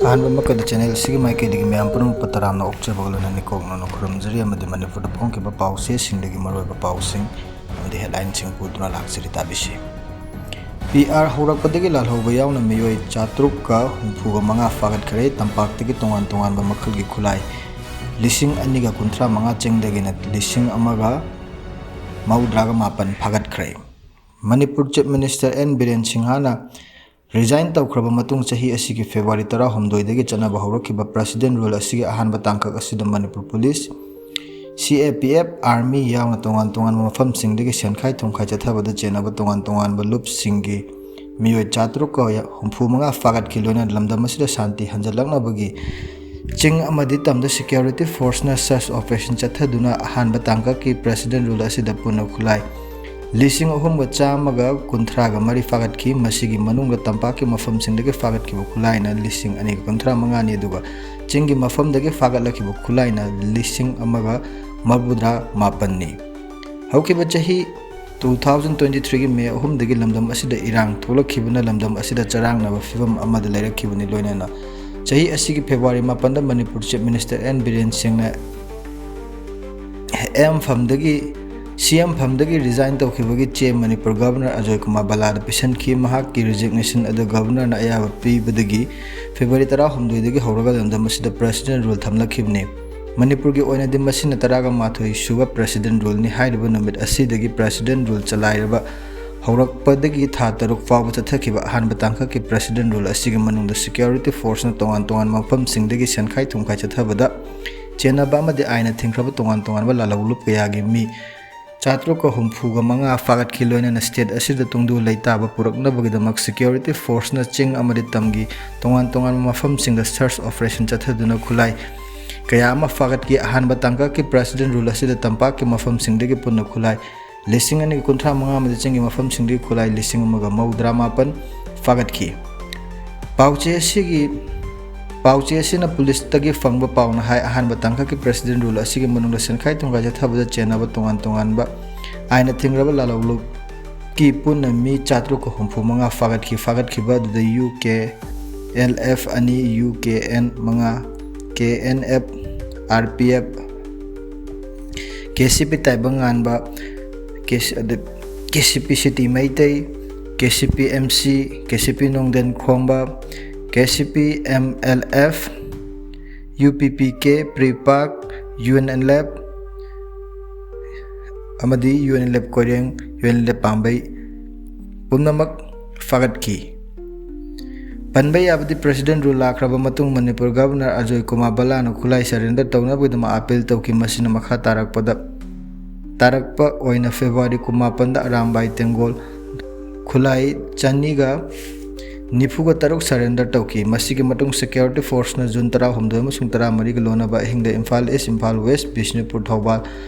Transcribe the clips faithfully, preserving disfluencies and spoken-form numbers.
ꯑꯍꯥꯟꯕ ꯃꯛꯇꯗ ꯆꯦꯅꯦꯜ ꯑꯁꯤꯒꯤ ꯃꯥꯏꯀꯩꯗꯒꯤ ꯃꯌꯥꯝ ꯄꯨꯝꯅꯃꯛꯄꯨ ꯇꯔꯥꯝꯅ ꯑꯣꯛꯆꯕꯒ ꯂꯣꯏꯅꯅ ꯅꯤꯡꯀꯣꯛꯅꯅ ꯈꯨꯔꯨꯝꯖꯔꯤ ꯑꯃꯗꯤ ꯃꯅꯤꯄꯨꯔꯗ ꯐꯣꯡꯈꯤꯕ ꯄꯥꯎꯆꯦꯁꯤꯡꯗꯒꯤ ꯃꯔꯨꯑꯣꯏꯕ ꯄꯥꯎꯁꯤꯡ ꯑꯃꯗꯤ ꯍꯦꯗꯂꯥꯏꯟꯁꯤꯡ ꯄꯨꯗꯨꯅ ꯂꯥꯛꯆꯔꯤ꯫ ꯇꯥꯕꯤꯁꯤ꯫ ꯄꯤ ꯑꯥꯔ ꯍꯧꯔꯛꯄꯗꯒꯤ ꯂꯥꯜꯍꯧꯕ ꯌꯥꯎꯅ ꯃꯤꯑꯣꯏ ꯆꯥꯇ꯭ꯔꯨꯛꯀ ꯍꯨꯝꯐꯨꯒ ꯃꯉꯥ ꯐꯥꯒꯠꯈ꯭ꯔꯦ꯫ ꯇꯝꯄꯥꯛꯇꯒꯤ ꯇꯣꯉꯥꯟ ꯇꯣꯉꯥꯟꯕ ꯃꯈꯜꯒꯤ ꯈꯨꯠꯂꯥꯏ ꯂꯤꯁꯤꯡ ꯑꯅꯤꯒ ꯀꯨꯟꯊ꯭ꯔꯥ ꯃꯉꯥ ꯆꯤꯡꯗꯒꯤꯅ ꯂꯤꯁꯤꯡ ꯑꯃꯒ ꯃꯧꯗ꯭ꯔꯥꯒ ꯃꯥꯄꯟ ꯐꯥꯒꯠꯈ꯭ꯔꯦ꯫ Manipur chief minister N Biren ꯁꯤꯡꯍꯅ ꯔꯤꯖꯥꯏꯟ ꯇꯧꯈ꯭ꯔꯕ ꯃꯇꯨꯡ ꯆꯍꯤ ꯑꯁꯤꯒꯤ ꯐꯦꯕ꯭ꯔꯨꯋꯥꯔꯤ ꯇꯔꯥꯍꯨꯝꯗꯣꯏꯗꯒꯤ ꯆꯠꯅꯕ ꯍꯧꯔꯛꯈꯤꯕ ꯄ꯭ꯔꯦꯁꯤꯗꯦꯟ ꯔꯨꯜ ꯑꯁꯤꯒꯤ ꯑꯍꯥꯟꯕ ꯇꯥꯡꯀꯛ ꯑꯁꯤꯗ ꯃꯅꯤꯄꯨꯔ ꯄꯨꯂꯤꯁ, ꯁꯤ ꯑꯦ ꯄꯤ ꯑꯦꯐ, ꯑꯥꯔꯃꯤ ꯌꯥꯎꯅ ꯇꯣꯉꯥꯟ ꯇꯣꯉꯥꯟꯕ ꯃꯐꯝꯁꯤꯡꯗꯒꯤ ꯁꯦꯟꯈꯥꯏ ꯊꯨꯝꯈꯥꯏ ꯆꯠꯊꯕꯗ ꯆꯦꯟꯅꯕ ꯇꯣꯉꯥꯟ ꯇꯣꯉꯥꯟꯕ ꯂꯨꯞꯁꯤꯡꯒꯤ ꯃꯤꯑꯣꯏ ꯆꯥꯇ꯭ꯔꯨꯛꯀ ꯍꯨꯝꯐꯨ ꯃꯉꯥ ꯐꯥꯒꯠꯈꯤ꯫ ꯂꯣꯏꯅꯅ ꯂꯝꯗꯝ ꯑꯁꯤꯗ ꯁꯥꯟꯇꯤ ꯍꯟꯖꯜꯂꯛꯅꯕꯒꯤ ꯆꯤꯡ ꯑꯃꯗꯤ ꯇꯝꯗ ꯁꯦꯀ꯭ꯌꯨꯔꯤꯇꯤ ꯐꯣꯔꯁꯅ ꯁꯔꯆ ꯑꯣꯄꯔꯦꯁꯟ ꯆꯠꯊꯗꯨꯅ ꯑꯍꯥꯟꯕ ꯇꯥꯡꯀꯛꯀꯤ ꯄ꯭ꯔꯦꯁꯤꯗꯦꯟ ꯔꯨꯜ ꯑꯁꯤꯗ ꯄꯨꯟꯅ ꯈꯨꯠꯂꯥꯏ ꯂꯤꯁꯤꯡ ꯑꯍꯨꯝꯒ ꯆꯥꯝꯃꯒ ꯀꯨꯟꯊ꯭ꯔꯥꯒ ꯃꯔꯤ ꯐꯥꯒꯠꯈꯤ꯫ ꯃꯁꯤꯒꯤ ꯃꯅꯨꯡꯗ ꯇꯝꯄꯥꯛꯀꯤ ꯃꯐꯝꯁꯤꯡꯗꯒꯤ ꯐꯥꯒꯠꯈꯤꯕ ꯈꯨꯠꯂꯥꯏꯅ ꯂꯤꯁꯤꯡ ꯑꯅꯤꯒ ꯀꯨꯟꯊ꯭ꯔꯥ ꯃꯉꯥꯅꯤ, ꯑꯗꯨꯒ ꯆꯤꯡꯒꯤ ꯃꯐꯝꯗꯒꯤ ꯐꯥꯒꯠꯂꯛꯈꯤꯕ ꯈꯨꯠꯂꯥꯏꯅ ꯂꯤꯁꯤꯡ ꯑꯃꯒ ꯃꯔꯤꯐꯨꯇꯔꯥ ꯃꯥꯄꯟꯅꯤ꯫ ꯍꯧꯈꯤꯕ ꯆꯍꯤ two thousand twenty threeꯒꯤ ꯃꯦ ꯑꯍꯨꯝꯗꯒꯤ ꯂꯝꯗꯝ ꯑꯁꯤꯗ ꯏꯔꯥꯡ ꯊꯣꯛꯂꯛꯈꯤꯕꯅ ꯂꯝꯗꯝ ꯑꯁꯤꯗ ꯆꯔꯥꯡꯅꯕ ꯐꯤꯕꯝ ꯑꯃꯗ ꯂꯩꯔꯛꯈꯤꯕꯅꯤ꯫ ꯂꯣꯏꯅꯅ ꯆꯍꯤ ꯑꯁꯤꯒꯤ ꯐꯦꯕ꯭ꯔꯨꯋꯥꯔꯤ ꯃꯥꯄꯟꯗ Manipur chief minister N Biren ꯁꯤꯡꯅ ꯑꯦꯝ ꯐꯝꯗꯒꯤ, ꯁꯤ ꯑꯦꯝ ꯐꯝꯗꯒꯤ ꯔꯤꯖꯥꯏꯟ ꯇꯧꯈꯤꯕꯒꯤ ꯆꯦ ꯃꯅꯤꯄꯨꯔ ꯒꯕꯔꯅꯔ ꯑꯖꯣꯏ ꯀꯨꯃꯥꯔ ꯕꯂꯥꯗ ꯄꯤꯁꯤꯟꯈꯤ꯫ ꯃꯍꯥꯛꯀꯤ ꯔꯤꯖꯤꯒꯅꯦꯁꯟ ꯑꯗꯨ ꯒꯕꯔꯅꯔꯅ ꯑꯌꯥꯕ ꯄꯤꯕꯗꯒꯤ ꯐꯦꯕ꯭ꯔꯨꯋꯥꯔꯤ ꯇꯔꯥꯍꯨꯝꯗꯣꯏꯗꯒꯤ ꯍꯧꯔꯒ ꯂꯝꯗꯝ ꯑꯁꯤꯗ ꯄ꯭ꯔꯦꯁꯤꯗꯦꯟ ꯔꯨꯜ ꯊꯝꯂꯛꯈꯤꯕꯅꯤ꯫ ꯃꯅꯤꯄꯨꯔꯒꯤ ꯑꯣꯏꯅꯗꯤ ꯃꯁꯤꯅ ꯇꯔꯥꯒ ꯃꯥꯊꯣꯏ ꯁꯨꯕ ꯄ꯭ꯔꯦꯁꯤꯗꯦꯟ ꯔꯨꯜꯅꯤ꯫ ꯍꯥꯏꯔꯤꯕ ꯅꯨꯃꯤꯠ ꯑꯁꯤꯗꯒꯤ ꯄ꯭ꯔꯦꯁꯤꯗꯦꯟ ꯔꯨꯜ ꯆꯂꯥꯏꯔꯕ ꯍꯧꯔꯛꯄꯗꯒꯤ ꯊꯥ ꯇꯔꯨꯛ ꯐꯥꯎꯕ ꯆꯠꯊꯈꯤꯕ ꯑꯍꯥꯟꯕ ꯇꯥꯡꯀꯛꯀꯤ ꯄ꯭ꯔꯦꯁꯤꯗꯦꯟ ꯔꯨꯜ ꯑꯁꯤꯒꯤ ꯃꯅꯨꯡꯗ ꯁꯦꯀ꯭ꯌꯨꯔꯤꯇꯤ ꯐꯣꯔꯁꯅ ꯇꯣꯉꯥꯟ ꯇꯣꯉꯥꯟꯕ ꯃꯐꯝꯁꯤꯡꯗꯒꯤ ꯁꯦꯟꯈꯥꯏ ꯊꯨꯝꯈꯥꯏ ꯆꯠꯊꯕꯗ ꯆꯦꯟꯅꯕ ꯑꯃꯗꯤ ꯑꯥꯏꯟꯅ ꯊꯤꯡꯈ꯭ꯔꯕ ꯇꯣꯉꯥꯟ ꯇꯣꯉꯥꯟꯕ ꯂꯥꯜꯍꯧꯂꯨꯞ ꯀꯌꯥꯒꯤ ꯃꯤ ꯆꯥꯇ꯭ꯔꯨꯛꯀ ꯍꯨꯝꯐꯨꯒ ꯃꯉꯥ ꯐꯥꯒꯠꯈꯤ꯫ ꯂꯣꯏꯅꯅ ꯁ꯭ꯇꯦꯠ ꯑꯁꯤꯗ ꯇꯨꯡꯗꯨ ꯂꯩꯇꯥꯕ ꯄꯨꯔꯛꯅꯕꯒꯤꯗꯃꯛ ꯁꯦꯀ꯭ꯌꯨꯔꯤꯇꯤ ꯐꯣꯔꯁꯅ ꯆꯤꯡ ꯑꯃꯗꯤ ꯇꯝꯒꯤ ꯇꯣꯉꯥꯟ ꯇꯣꯉꯥꯟꯕ ꯃꯐꯝꯁꯤꯡꯗ ꯁꯔꯆ ꯑꯣꯄꯔꯦꯁꯟ ꯆꯠꯊꯗꯨꯅ ꯈꯨꯠꯂꯥꯏ ꯀꯌꯥ ꯑꯃ ꯐꯥꯒꯠꯈꯤ꯫ ꯑꯍꯥꯟꯕ ꯇꯥꯡꯀꯛꯀꯤ ꯄ꯭ꯔꯦꯁꯤꯗꯦꯟ ꯔꯨꯜ ꯑꯁꯤꯗ ꯇꯝꯄꯥꯛꯀꯤ ꯃꯐꯝꯁꯤꯡꯗꯒꯤ ꯄꯨꯟꯅ ꯈꯨꯠꯂꯥꯏ ꯂꯤꯁꯤꯡ ꯑꯅꯤꯒ ꯀꯨꯟꯊ꯭ꯔꯥ ꯃꯉꯥ ꯑꯃꯗꯤ ꯆꯤꯡꯒꯤ ꯃꯐꯝꯁꯤꯡꯗꯒꯤ ꯈꯨꯠꯂꯥꯏ ꯂꯤꯁꯤꯡ ꯑꯃꯒ ꯃꯧꯗ꯭ꯔꯥ ꯃꯥꯄꯟ ꯐꯥꯒꯠꯈꯤ꯫ ꯄꯥꯎꯆꯦ ꯑꯁꯤꯒꯤ, ꯄꯥꯎꯆꯦ ꯑꯁꯤꯅ ꯄꯨꯂꯤꯁꯇꯒꯤ ꯐꯪꯕ ꯄꯥꯎꯅ ꯍꯥꯏ, ꯑꯍꯥꯟꯕ ꯇꯥꯡꯀꯛꯀꯤ ꯄ꯭ꯔꯦꯁꯤꯗꯦꯟ ꯔꯨꯜ ꯑꯁꯤꯒꯤ ꯃꯅꯨꯡꯗ ꯁꯦꯟꯈꯥꯏ ꯊꯨꯝꯈꯥꯏ ꯆꯠꯊꯕꯗ ꯆꯦꯟꯅꯕ ꯇꯣꯉꯥꯟ ꯇꯣꯉꯥꯟꯕ ꯑꯥꯏꯟꯅ ꯊꯤꯡꯈ꯭ꯔꯕ ꯂꯥꯜꯍꯧꯂꯨꯞꯀꯤ ꯄꯨꯟꯅ ꯃꯤ ꯆꯥꯇ꯭ꯔꯨꯛꯀ ꯍꯨꯝꯐꯨ ꯃꯉꯥ ꯐꯥꯒꯠꯈꯤ꯫ ꯐꯥꯒꯠꯈꯤꯕ ꯑꯗꯨꯗ ꯌꯨ ꯀꯦ ꯑꯦꯜ ꯑꯦꯐ ꯑꯅꯤ, ꯌꯨ ꯀꯦ ꯑꯦꯟ ꯃꯉꯥ, K N F, R P F, K C P ꯇꯥꯏꯕꯪ ꯉꯥꯟꯕ, ꯀꯦ ꯁꯤ ꯄꯤ ꯁꯤꯇꯤ ꯃꯩꯇꯩ, ꯀꯦ ꯁꯤ ꯄꯤ ꯑꯦꯝ ꯁꯤ, ꯀꯦ ꯁꯤ ꯄꯤ ꯅꯣꯡꯗꯦꯟ Khomba, K C P M L F, U P P K, Prepak, U N L F ꯑꯃꯗꯤ U N L F Koireng, U N L F Pambei ꯄꯨꯝꯅꯃꯛ ꯐꯥꯒꯠꯈꯤ꯫ ꯄꯟꯕ ꯌꯥꯕꯗꯤ, President Rule ꯂꯥꯛꯈ꯭ꯔꯕ ꯃꯇꯨꯡ Manipur Governor Ajoy Kumar ꯕꯂꯥꯅ ꯈꯨꯠꯂꯥꯏ surrender ꯇꯧꯅꯕꯒꯤꯗꯃꯛ appeal ꯇꯧꯈꯤ꯫ ꯃꯁꯤꯅ ꯃꯈꯥ ꯇꯥꯔꯛꯄꯗ, ꯇꯥꯔꯛꯄ ꯑꯣꯏꯅ February ꯀꯨꯟꯃꯥꯄꯟꯗ ꯑꯔꯥꯝꯕꯥꯏ ꯇꯦꯡꯒꯣꯜ ꯈꯨꯠꯂꯥꯏ ꯆꯅꯤꯒ ꯅꯤꯐꯨꯒ ꯇꯔꯨꯛ surrender ꯇꯧꯈꯤ꯫ ꯃꯁꯤꯒꯤ ꯃꯇꯨꯡ security forceꯅ June ꯇꯔꯥꯍꯨꯝꯗꯣꯏ ꯑꯃꯁꯨꯡ ꯇꯔꯥꯃꯔꯤꯒ ꯂꯣꯟꯅꯕ ꯑꯍꯤꯡꯗ ꯏꯝꯐꯥꯜ East, ꯏꯝꯐꯥꯜ West, ꯕꯤꯁꯅꯨꯄꯨꯔ, ꯊꯧꯕꯥꯜ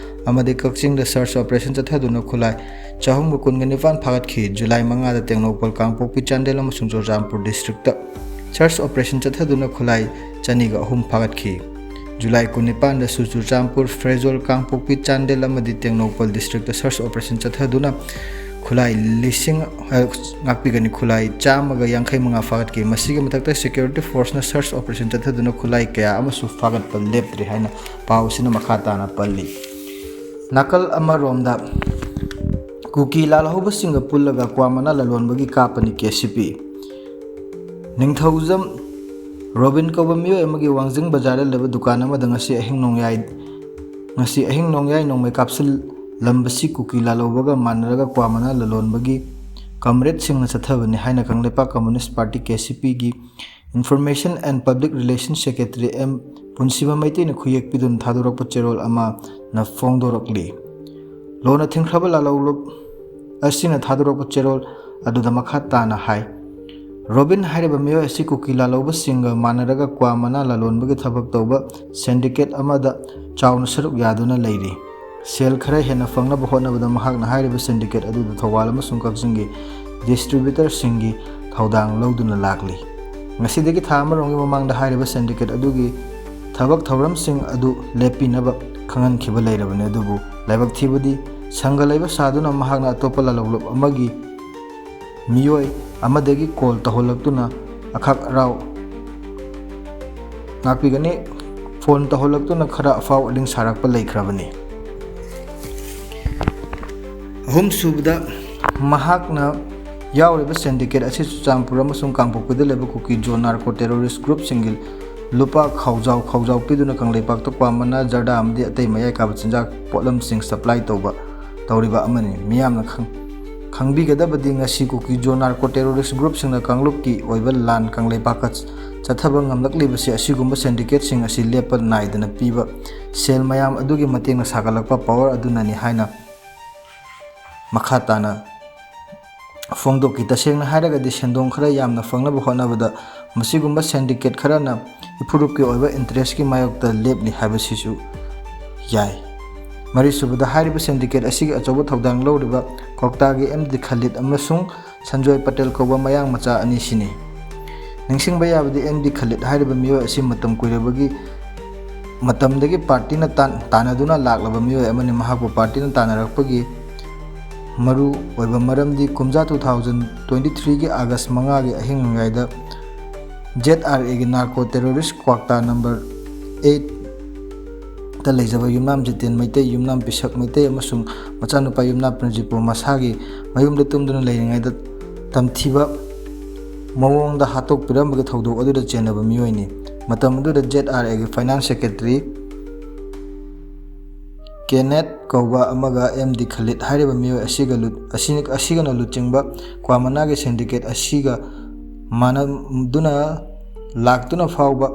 ꯑꯃꯗꯤ ꯀꯛꯆꯤꯡꯗ search operation ꯆꯠꯊꯗꯨꯅ ꯈꯨꯠꯂꯥꯏ ꯆꯍꯨꯝꯒ ꯀꯨꯟꯒ ꯅꯤꯄꯥꯟ ꯐꯥꯒꯠꯈꯤ꯫ July ꯃꯉꯥꯗ ꯇꯦꯡꯅꯧꯄꯜ, ꯀꯥꯡꯄꯣꯛꯄꯤ, ꯆꯥꯟꯗꯦꯜ ꯑꯃꯁꯨꯡ ꯆꯨꯔꯆꯥꯟꯄꯨꯔ districtꯇ search operation ꯆꯠꯊꯗꯨꯅ ꯈꯨꯠꯂꯥꯏ ꯆꯅꯤꯒ ꯑꯍꯨꯝ ꯐꯥꯒꯠꯈꯤ꯫ July ꯀꯨꯟꯅꯤꯄꯥꯟꯗꯁꯨ ꯆꯨꯔꯆꯥꯟꯄꯨꯔ, ꯐꯦꯔꯖꯣꯜ, ꯀꯥꯡꯄꯣꯛꯄꯤ, ꯆꯥꯟꯗꯦꯜ ꯑꯃꯗꯤ ꯇꯦꯡꯅꯧꯄꯜ districtꯇ search operation ꯆꯠꯊꯗꯨꯅ ꯈꯨꯠꯂꯥꯏ ꯂꯤꯁꯤꯡ, ꯑ, ꯉꯥꯛꯄꯤꯒꯅꯤ, ꯈꯨꯠꯂꯥꯏ ꯆꯥꯝꯃꯒ ꯌꯥꯡꯈꯩ ꯃꯉꯥ ꯐꯥꯒꯠꯈꯤ꯫ ꯃꯁꯤꯒꯤ ꯃꯊꯛꯇ security forceꯅ search operation ꯆꯠꯊꯗꯨꯅ ꯈꯨꯠꯂꯥꯏ ꯀꯌꯥ ꯑꯃꯁꯨ ꯐꯥꯒꯠꯄ ꯂꯦꯞꯇ꯭ꯔꯤ ꯍꯥꯏꯅ ꯄꯥꯎ ꯑꯁꯤꯅ ꯃꯈꯥ ꯇꯥꯅ ꯄꯜꯂꯤ꯫ ꯅꯥꯀꯜ ꯑꯃꯔꯣꯝꯗ, ꯀꯨꯀꯤ ꯂꯥꯜꯍꯧꯕꯁꯤꯡꯒ ꯄꯨꯜꯂꯒ ꯀ꯭ꯋꯥ ꯃꯅꯥ ꯂꯂꯣꯟꯕꯒꯤ ꯀꯥꯞꯄꯅꯤ ꯀꯦ ꯁꯤ ꯄꯤ꯫ ꯅꯤꯡꯊꯧꯖꯝ ꯔꯣꯕꯤꯟ ꯀꯧꯕ ꯃꯤꯑꯣꯏ ꯑꯃꯒꯤ ꯋꯥꯡꯖꯤꯡ ꯕꯖꯥꯔꯗ ꯂꯩꯕ ꯗꯨꯀꯥꯟ ꯑꯃꯗ ꯉꯁꯤ ꯑꯍꯤꯡ ꯅꯣꯡꯌꯥꯏ, ꯉꯁꯤ ꯑꯍꯤꯡ ꯅꯣꯡꯌꯥꯏ ꯅꯣꯡꯃꯩ ꯀꯥꯞꯁꯤꯜꯂꯝꯕꯁꯤ ꯀꯨꯀꯤ ꯂꯥꯜꯍꯧꯕꯒ ꯃꯥꯟꯅꯔꯒ ꯀ꯭ꯋꯥ ꯃꯅꯥ ꯂꯂꯣꯟꯕꯒꯤ comradeꯁꯤꯡꯅ ꯆꯠꯊꯕꯅꯤ ꯍꯥꯏꯅ Kangleipak Communist Party, K C ꯄꯤꯒꯤ Information and Public Relations Secretary M ꯄꯨꯟꯁꯤꯕ ꯃꯩꯇꯩꯅ ꯈꯨꯌꯦꯛ ꯄꯤꯗꯨꯅ ꯊꯥꯗꯣꯔꯛꯄ ꯆꯦꯔꯣꯜ ꯑꯃꯅ ꯐꯣꯡꯗꯣꯔꯛꯂꯤ꯫ ꯂꯣꯟꯅ ꯊꯤꯡꯈ꯭ꯔꯕ ꯂꯥꯂꯧꯂꯨꯞ ꯑꯁꯤꯅ ꯊꯥꯗꯣꯔꯛꯄ ꯆꯦꯔꯣꯜ ꯑꯗꯨꯗ ꯃꯈꯥ ꯇꯥꯅ ꯍꯥꯏ, ꯔꯣꯕꯤꯟ ꯍꯥꯏꯔꯤꯕ ꯃꯤꯑꯣꯏ ꯑꯁꯤ ꯀꯨꯀꯤ ꯂꯥꯂꯧꯕꯁꯤꯡꯒ ꯃꯥꯟꯅꯔꯒ ꯀ꯭ꯋꯥ ꯃꯅꯥ ꯂꯂꯣꯟꯕꯒꯤ ꯊꯕꯛ ꯇꯧꯕ syndicate ꯑꯃꯗ ꯆꯥꯎꯅ ꯁꯔꯨꯛ ꯌꯥꯗꯨꯅ ꯂꯩꯔꯤ꯫ ꯁꯦꯜ ꯈꯔ ꯍꯦꯟꯅ ꯐꯪꯅꯕ ꯍꯣꯠꯅꯕꯗ ꯃꯍꯥꯛꯅ ꯍꯥꯏꯔꯤꯕ syndicate ꯑꯗꯨꯗ ꯊꯧꯕꯥꯜ ꯑꯃꯁꯨꯡ ꯀꯛꯆꯤꯡꯒꯤ distributorꯁꯤꯡꯒꯤ ꯊꯧꯗꯥꯡ ꯂꯧꯗꯨꯅ ꯂꯥꯛꯂꯤ꯫ ꯉꯁꯤꯗꯒꯤ ꯊꯥ ꯑꯃꯔꯣꯝꯒꯤ ꯃꯃꯥꯡꯗ ꯍꯥꯏꯔꯤꯕ syndicate ꯑꯗꯨꯒꯤ ꯊꯕꯛ ꯊꯧꯔꯝꯁꯤꯡ ꯑꯗꯨ ꯂꯦꯞꯄꯤꯅꯕ ꯈꯪꯍꯟꯈꯤꯕ ꯂꯩꯔꯕꯅꯤ, ꯑꯗꯨꯕꯨ ꯂꯥꯏꯕꯛ ꯊꯤꯕꯗꯤ ꯁꯪꯒ ꯂꯩꯕ ꯁꯥꯗꯨꯅ ꯃꯍꯥꯛꯅ ꯑꯇꯣꯞꯄ ꯂꯥꯂꯧꯂꯨꯞ ꯑꯃꯒꯤ ꯃꯤꯑꯣꯏ ꯑꯃꯗꯒꯤ call ꯇꯧꯍꯜꯂꯛꯇꯨꯅ ꯑꯈꯛ ꯑꯔꯥꯎ ꯉꯥꯛꯄꯤꯒꯅꯤ꯫ ꯐꯣꯟ ꯇꯧꯍꯜꯂꯛꯇꯨꯅ ꯈꯔ ꯑꯐꯥꯎ ꯑꯔꯤꯡ ꯁꯥꯔꯛꯄ ꯂꯩꯈ꯭ꯔꯕꯅꯤ꯫ ꯑꯍꯨꯝꯁꯨꯕꯗ, ꯃꯍꯥꯛꯅ ꯌꯥꯎꯔꯤꯕ ꯁꯦꯟꯗꯤꯀꯦꯠ ꯑꯁꯤ ꯆꯨꯔꯆꯥꯟꯄꯨꯔ ꯑꯃꯁꯨꯡ ꯀꯥꯡꯄꯣꯛꯄꯤꯗ ꯂꯩꯕ ꯀꯨꯀꯤ ꯖꯣ ꯅꯥꯔꯀꯣ ꯇꯦꯔꯣꯔꯤꯁ ꯒ꯭ꯔꯨꯞꯁꯤꯡꯒꯤ ꯂꯨꯄꯥ ꯈꯥꯎꯖꯥꯎ ꯈꯥꯎꯖꯥꯎ ꯄꯤꯗꯨꯅ ꯀꯪꯂꯩꯄꯥꯛꯇ ꯀ꯭ꯋꯥ ꯃꯅꯥ, ꯖꯔꯗꯥ ꯑꯃꯗꯤ ꯑꯇꯩ ꯃꯌꯥꯏ ꯀꯥꯕ ꯆꯤꯟꯖꯥꯛ ꯄꯣꯠꯂꯝꯁꯤꯡ ꯁꯄ꯭ꯂꯥꯏ ꯇꯧꯕ ꯇꯧꯔꯤꯕ ꯑꯃꯅꯤ꯫ ꯃꯤꯌꯥꯝꯅ ꯈꯪ-, ꯈꯪꯕꯤꯒꯗꯕꯗꯤ ꯉꯁꯤ ꯀꯨꯀꯤ ꯖꯣ ꯅꯥꯔꯀꯣ ꯇꯦꯔꯣꯔꯤꯁ ꯒ꯭ꯔꯨꯞꯁꯤꯡꯅ ꯀꯥꯡꯂꯨꯞꯀꯤ ꯑꯣꯏꯕ ꯂꯥꯟ ꯀꯪꯂꯩꯄꯥꯛꯇ ꯆꯠꯊꯕ ꯉꯝꯂꯛꯂꯤꯕꯁꯤ ꯑꯁꯤꯒꯨꯝꯕ ꯁꯦꯟꯗꯤꯀꯦꯠꯁꯤꯡ ꯑꯁꯤ ꯂꯦꯞꯄ ꯅꯥꯏꯗꯅ ꯄꯤꯕ ꯁꯦꯜ ꯃꯌꯥꯝ ꯑꯗꯨꯒꯤ ꯃꯇꯦꯡꯅ ꯁꯥꯒꯠꯂꯛꯄ ꯄꯥꯋꯔ ꯑꯗꯨꯅꯅꯤ ꯍꯥꯏꯅ ꯃꯈꯥ ꯇꯥꯅ ꯐꯣꯡꯗꯣꯛꯈꯤ꯫ ꯇꯁꯦꯡꯅ ꯍꯥꯏꯔꯒꯗꯤ ꯁꯦꯟꯗꯣꯡ ꯈꯔ ꯌꯥꯝꯅ ꯐꯪꯅꯕ ꯍꯣꯠꯅꯕꯗ ꯃꯁꯤꯒꯨꯝꯕ ꯁꯦꯟꯗꯤꯀꯦꯠ ꯈꯔꯅ ꯏꯐꯨꯔꯨꯞꯀꯤ ꯑꯣꯏꯕ ꯏꯟꯇꯔꯦꯁꯀꯤ ꯃꯥꯌꯣꯛꯇ ꯂꯦꯞꯂꯤ ꯍꯥꯏꯕꯁꯤꯁꯨ ꯌꯥꯏ꯫ ꯃꯔꯤꯁꯨꯕꯗ, ꯍꯥꯏꯔꯤꯕ ꯁꯦꯟꯗꯤꯀꯦꯠ ꯑꯁꯤꯒꯤ ꯑꯆꯧꯕ ꯊꯧꯗꯥꯡ ꯂꯧꯔꯤꯕ ꯀꯣꯛꯇꯥꯒꯤ ꯑꯦꯝ ꯗꯤ ꯈꯂꯤꯗ ꯑꯃꯁꯨꯡ ꯁꯟꯖꯣꯏ ꯄꯇꯦꯜ ꯀꯧꯕ ꯃꯌꯥꯡ ꯃꯆꯥ ꯑꯅꯤꯁꯤꯅꯤ꯫ ꯅꯤꯡꯁꯤꯡꯕ ꯌꯥꯕꯗꯤ, ꯑꯦꯝ ꯗꯤ ꯈꯂꯤꯗ ꯍꯥꯏꯔꯤꯕ ꯃꯤꯑꯣꯏ ꯑꯁꯤ ꯃꯇꯝ ꯀꯨꯏꯔꯕꯒꯤ ꯃꯇꯝꯗꯒꯤ ꯄꯥꯔꯇꯤꯅ ꯇꯥꯟ-, ꯇꯥꯟꯅꯗꯨꯅ ꯂꯥꯛꯂꯕ ꯃꯤꯑꯣꯏ ꯑꯃꯅꯤ꯫ ꯃꯍꯥꯛꯄꯨ ꯄꯥꯔꯇꯤꯅ ꯇꯥꯟꯅꯔꯛꯄꯒꯤ ꯃꯔꯨ ꯑꯣꯏꯕ ꯃꯔꯝꯗꯤ ꯀꯨꯝꯖꯥ two thousand twenty threeꯒꯤ ꯑꯥꯒꯁ ꯃꯉꯥꯒꯤ ꯑꯍꯤꯡ ꯅꯣꯡꯌꯥꯏꯗ ꯖꯦꯠ ꯑꯥꯔ ꯑꯦꯒꯤ ꯅꯥꯔꯀꯣ ꯇꯦꯔꯣꯔꯤꯁ ꯀ꯭ꯋꯥꯛꯇꯥ ꯅꯝꯕꯔ ꯑꯩꯠꯇ ꯂꯩꯖꯕ ꯌꯨꯝꯅꯥꯝ ꯖꯤꯇꯦꯟ ꯃꯩꯇꯩ, ꯌꯨꯝꯅꯥꯝ ꯄꯤꯁꯛ ꯃꯩꯇꯩ ꯑꯃꯁꯨꯡ ꯃꯆꯥꯅꯨꯄꯥ ꯌꯨꯝꯅꯥꯝ ꯄ꯭ꯔꯟꯖꯤꯠꯄꯨ ꯃꯁꯥꯒꯤ ꯃꯌꯨꯝꯗ ꯇꯨꯝꯗꯨꯅ ꯂꯩꯔꯤꯉꯩꯗ ꯇꯝꯊꯤꯕ ꯃꯑꯣꯡꯗ ꯍꯥꯠꯇꯣꯛꯄꯤꯔꯝꯕꯒꯤ ꯊꯧꯗꯣꯛ ꯑꯗꯨꯗ ꯆꯦꯟꯅꯕ ꯃꯤꯑꯣꯏꯅꯤ꯫ ꯃꯇꯝ ꯑꯗꯨꯗ ꯖꯦꯠ ꯑꯥꯔ ꯑꯦꯒꯤ ꯐꯥꯏꯅꯥꯟꯁ ꯁꯦꯀ꯭ꯔꯦꯇꯔꯤ ꯀꯦꯅꯦꯠ ꯀꯧꯕ ꯑꯃꯒ ꯑꯦꯝ ꯗꯤ ꯈꯂꯤꯗ ꯍꯥꯏꯔꯤꯕ ꯃꯤꯑꯣꯏ ꯑꯁꯤꯒ ꯂꯨ-, ꯑꯁꯤ-, ꯑꯁꯤꯒꯅ ꯂꯨꯆꯤꯡꯕ ꯀ꯭ꯋꯥ ꯃꯅꯥꯒꯤ ꯁꯦꯟꯗꯤꯀꯦꯠ ꯑꯁꯤꯒ ꯃꯥꯟꯅꯗꯨꯅ ꯂꯥꯛꯇꯨꯅ ꯐꯥꯎꯕ,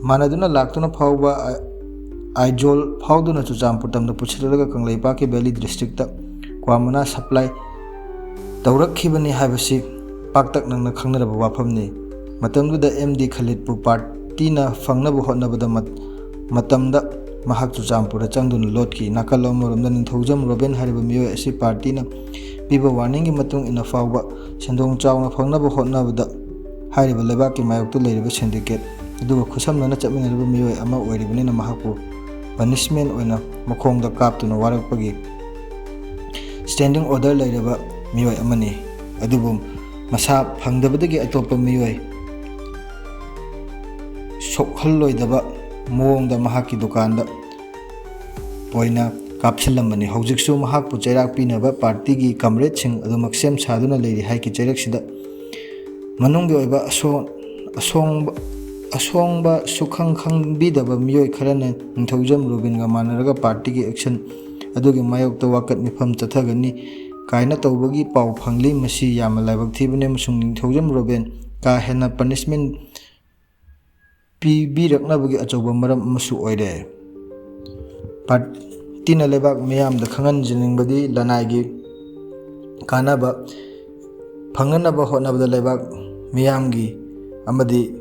ꯃꯥꯟꯅꯗꯨꯅ ꯂꯥꯛꯇꯨꯅ ꯐꯥꯎꯕ ꯑꯥꯏ-, ꯑꯥꯏꯖꯣꯜ ꯐꯥꯎꯗꯨꯅ ꯆꯨꯔꯆꯥꯟꯄꯨꯔ ꯇꯝꯗ ꯄꯨꯁꯤꯜꯂꯒ ꯀꯪꯂꯩꯄꯥꯛꯀꯤ ꯚꯦꯂꯤ ꯗꯤꯁꯇ꯭ꯔꯤꯛꯇ ꯀ꯭ꯋꯥ ꯃꯅꯥ ꯁꯄ꯭ꯂꯥꯏ ꯇꯧꯔꯛꯈꯤꯕꯅꯤ ꯍꯥꯏꯕꯁꯤ ꯄꯥꯛꯇꯛꯅꯅ ꯈꯪꯅꯔꯕ ꯋꯥꯐꯝꯅꯤ꯫ ꯃꯇꯝꯗꯨꯗ ꯑꯦꯝ ꯗꯤ ꯈꯂꯤꯗꯄꯨ ꯄꯥꯔꯇꯤꯅ ꯐꯪꯅꯕ ꯍꯣꯠꯅꯕꯗ ꯃꯠ-, ꯃꯇꯝꯗ ꯃꯍꯥꯛ ꯆꯨꯔꯆꯥꯟꯄꯨꯔꯗ ꯆꯪꯗꯨꯅ ꯂꯣꯠꯈꯤ꯫ ꯅꯥꯀꯜ ꯑꯃꯔꯣꯝꯗ ꯅꯤꯡꯊꯧꯖꯝ ꯔꯣꯕꯤꯟ ꯍꯥꯏꯔꯤꯕ ꯃꯤꯑꯣꯏ ꯑꯁꯤ ꯄꯥꯔꯇꯤꯅ ꯄꯤꯕ ꯋꯥꯔꯅꯤꯡꯒꯤ ꯃꯇꯨꯡ ꯏꯟꯅ ꯐꯥꯎꯕ ꯁꯦꯟꯗꯣꯡ ꯆꯥꯎꯅ ꯐꯪꯅꯕ ꯍꯣꯠꯅꯕꯗ ꯍꯥꯏꯔꯤꯕ ꯂꯩꯕꯥꯛꯀꯤ ꯃꯥꯌꯣꯛꯇ ꯂꯩꯔꯤꯕ ꯁꯤꯟꯗꯤꯀꯦꯠ ꯑꯗꯨꯒ ꯈꯨꯠꯁꯝꯅꯅ ꯆꯠꯃꯤꯟꯅꯔꯤꯕ ꯃꯤꯑꯣꯏ ꯑꯃ ꯑꯣꯏꯔꯤꯕꯅꯤꯅ ꯃꯍꯥꯛꯄꯨ ꯄꯅꯤꯁꯃꯦꯟ ꯑꯣꯏꯅ ꯃꯈꯣꯡꯗ ꯀꯥꯞꯇꯨꯅ ꯋꯥꯔꯛꯄꯒꯤ ꯁ꯭ꯇꯦꯟꯗꯤꯡ ꯑꯣꯔꯗꯔ ꯂꯩꯔꯕ ꯃꯤꯑꯣꯏ ꯑꯃꯅꯤ꯫ ꯑꯗꯨꯕꯨ ꯃꯁꯥ ꯐꯪꯗꯕꯗꯒꯤ ꯑꯇꯣꯞꯄ ꯃꯤꯑꯣꯏ ꯁꯣꯛꯍꯜꯂꯣꯏꯗꯕ ꯃꯑꯣꯡꯗ ꯃꯍꯥꯛꯀꯤ ꯗꯨꯀꯥꯟꯗ ꯑꯣꯏꯅ ꯀꯥꯞꯁꯤꯜꯂꯝꯕꯅꯤ꯫ ꯍꯧꯖꯤꯛꯁꯨ ꯃꯍꯥꯛꯄꯨ ꯆꯩꯔꯥꯛ ꯄꯤꯅꯕ ꯄꯥꯔꯇꯤꯒꯤ ꯀꯝꯔꯦꯗꯁꯤꯡ ꯑꯗꯨꯃꯛ ꯁꯦꯝ ꯁꯥꯗꯨꯅ ꯂꯩꯔꯤ ꯍꯥꯏꯈꯤ꯫ ꯆꯩꯔꯛꯁꯤꯗ ꯃꯅꯨꯡꯒꯤ ꯑꯣꯏꯕ ꯑꯁꯣ-, ꯑꯁꯣꯡꯕ, ꯑꯁꯣꯡꯕ ꯁꯨꯈꯪ ꯈꯪꯕꯤꯗꯕ ꯃꯤꯑꯣꯏ ꯈꯔꯅ ꯅꯤꯡꯊꯧꯖꯝ ꯔꯣꯕꯤꯟꯒ ꯃꯥꯟꯅꯔꯒ ꯄꯥꯔꯇꯤꯒꯤ ꯑꯦꯛꯁꯟ ꯑꯗꯨꯒꯤ ꯃꯥꯌꯣꯛꯇ ꯋꯥꯀꯠ ꯃꯤꯐꯝ ꯆꯠꯊꯒꯅꯤ ꯀꯥꯏꯅ ꯇꯧꯕꯒꯤ ꯄꯥꯎ ꯐꯪꯂꯤ꯫ ꯃꯁꯤ ꯌꯥꯝꯅ ꯂꯥꯏꯕꯛ ꯊꯤꯕꯅꯤ ꯑꯃꯁꯨꯡ ꯅꯤꯡꯊꯧꯖꯝ ꯔꯣꯕꯤꯟ ꯀꯥ ꯍꯦꯟꯅ ꯄꯅꯤꯁꯃꯦꯟ ꯄꯤꯕꯤꯔꯛꯅꯕꯒꯤ ꯑꯆꯧꯕ ꯃꯔꯝ ꯑꯃꯁꯨ ꯑꯣꯏꯔꯦ꯫ ꯄꯥꯔꯇꯤꯅ ꯂꯩꯕꯥꯛ ꯃꯤꯌꯥꯝꯗ ꯈꯪꯍꯟꯖꯅꯤꯡꯕꯗꯤ ꯂꯅꯥꯏꯒꯤ ꯀꯥꯟꯅꯕ ꯐꯪꯅꯅꯕ ꯍꯣꯠꯅꯕꯗ ꯂꯩꯕꯥꯛ ꯃꯤꯌꯥꯝꯒꯤ ꯑꯃꯗꯤ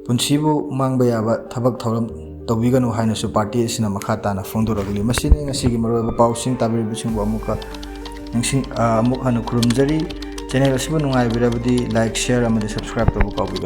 ꯄꯨꯟꯁꯤꯕꯨ ꯃꯥꯡꯕ ꯌꯥꯕ ꯊꯕꯛ ꯊꯧꯔꯝ ꯇꯧꯕꯤꯒꯅꯨ ꯍꯥꯏꯅꯁꯨ ꯄꯥꯔꯇꯤ ꯑꯁꯤꯅ ꯃꯈꯥ ꯇꯥꯅ ꯐꯣꯡꯗꯣꯔꯛꯂꯤ꯫ ꯃꯁꯤꯅꯤ ꯉꯁꯤꯒꯤ ꯃꯔꯨꯑꯣꯏꯕ ꯄꯥꯎꯁꯤꯡ꯫ ꯇꯥꯕꯤꯔꯤꯕꯁꯤꯡꯕꯨ ꯑꯃꯨꯛꯀ ꯅꯤꯡꯁꯤꯡ-, ꯑ, ꯑꯃꯨꯛ ꯍꯟꯅ ꯈꯨꯔꯨꯝꯖꯔꯤ꯫ ꯆꯦꯅꯦꯜ ꯑꯁꯤꯕꯨ ꯅꯨꯡꯉꯥꯏꯕꯤꯔꯕꯗꯤ like, share ꯑꯃꯗꯤ subscribe ꯇꯧꯕ ꯀꯥꯎꯕꯤꯒꯅꯨ꯫